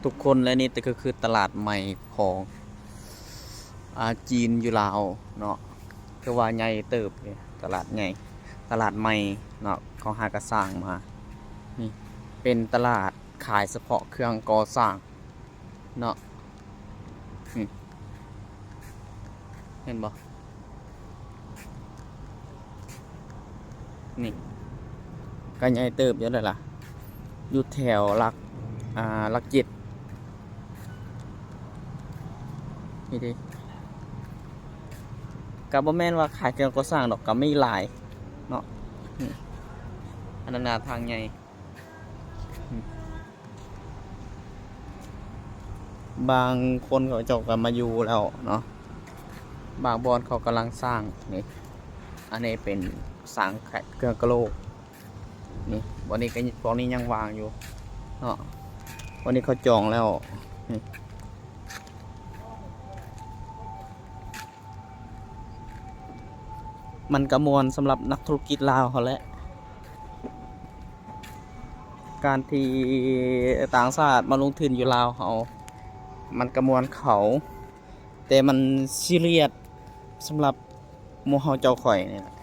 ທຸກຄົນ ແລະນີ້ກໍຄືຕະຫຼາດໃໝ່ຂອງ ອາ ຈີນຢູ່ລາວເນາະ ຖືວ່າໃຫຍ່ເຕີບເດ ຕະຫຼາດໃຫຍ່ ຕະຫຼາດໃໝ່ເນາະ ເຂົາຫາກໍສ້າງມາ ນີ້ເປັນຕະຫຼາດຂາຍສະເພາະເຄື່ອງກໍ່ສ້າງເນາະ ນີ້ ເຫັນບໍ່? ນີ້ ກໍໃຫຍ່ເຕີບຢູ່ແລ້ວລະ ຢູ່ແຖວຫຼັກ ອ່າ ຫຼັກເຈັດ ນີ້ເດ ກໍບໍ່ແມ່ນວ່າຂາຍເຄື່ອງກໍ່ສ້າງດອກ ກໍມີຫຼາຍເນາະ ນີ້ ອັນນັ້ນໜ້າທາງໃຫຍ່. ບາງຄົນເຂົາເຈົ້າກໍມາຢູ່ແລ້ວເນາະ ບາງບ່ອນເຂົາກຳລັງສ້າງ ນີ້ ອັນນີ້ເປັນສ້າງເຄື່ອງກະໂຫຼກ ນີ້ ບ່ອນນີ້ກໍ ພວກນີ້ຍັງວ່າງຢູ່ເນາະ ບ່ອນນີ້ເຂົາຈອງແລ້ວ ນີ້ ມັນກະມ່ວນສຳລັບນັກທຸລະກິດລາວເຮົາແຫຼະ ການທີ່ຕ່າງຊາດມາລົງທຶນຢູ່ລາວເຮົາ ມັນກະມ່ວນເຂົາ ແຕ່ມັນຊີຣຽສສຳລັບໝູ່ເຮົາເຈົ້າຂ້ອຍນີ້ແຫຼະ